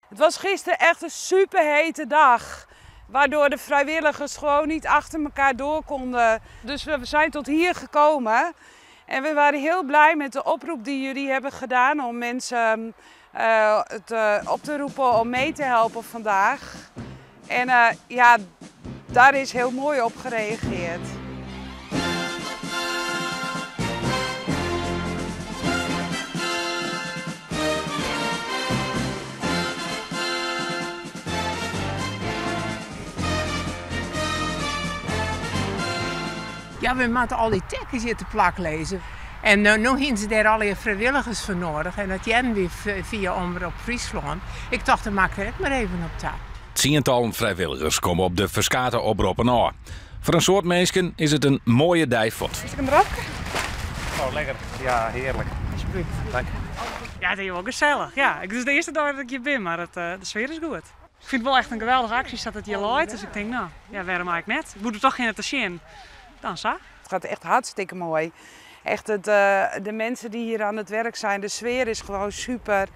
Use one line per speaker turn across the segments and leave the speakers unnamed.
Het was gisteren echt een super hete dag. Waardoor de vrijwilligers gewoon niet achter elkaar door konden. Dus we zijn tot hier gekomen. En we waren heel blij met de oproep die jullie hebben gedaan om mensen op te roepen om mee te helpen vandaag. En ja, daar is heel mooi op gereageerd.
Ja, we moeten al die tekens hier te plak lezen. En nu hebben ze daar al die vrijwilligers voor nodig. En dat jij weer via Omrop Friesland. Ik dacht, dan maak ik het maar even op taal.
Tientallen vrijwilligers komen op de verskate oproepen af. Voor een soort mensen is het een mooie dijfot.
Is het een dropje?
Oh, lekker. Ja, heerlijk.
Alsjeblieft.
Dank.
Ja, het is wel gezellig. Ja, het is de eerste dag dat ik hier ben, maar de sfeer is goed. Ik vind het wel echt een geweldige actie dat het hier looit. Dus ik denk, nou, ja, waarom eigenlijk net? Ik moet er toch geen te zien. Dan zo.
Het gaat echt hartstikke mooi. Echt de mensen die hier aan het werk zijn, de sfeer is gewoon super.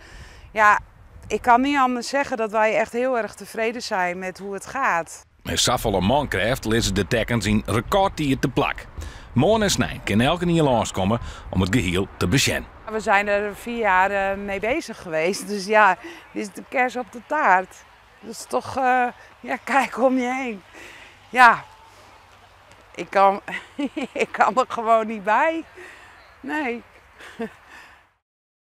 Ja, ik kan niet anders zeggen dat wij echt heel erg tevreden zijn met hoe het gaat.
Met safolle mankracht lezen de tekens in recordtijd te plak. Morgen en snij kan elke hier langskomen om het geheel te besjen.
We zijn er 4 jaar mee bezig geweest, dus ja, dit is de kers op de taart. Dat is toch, ja, kijk om je heen. Ja, ik kan er gewoon niet bij. Nee.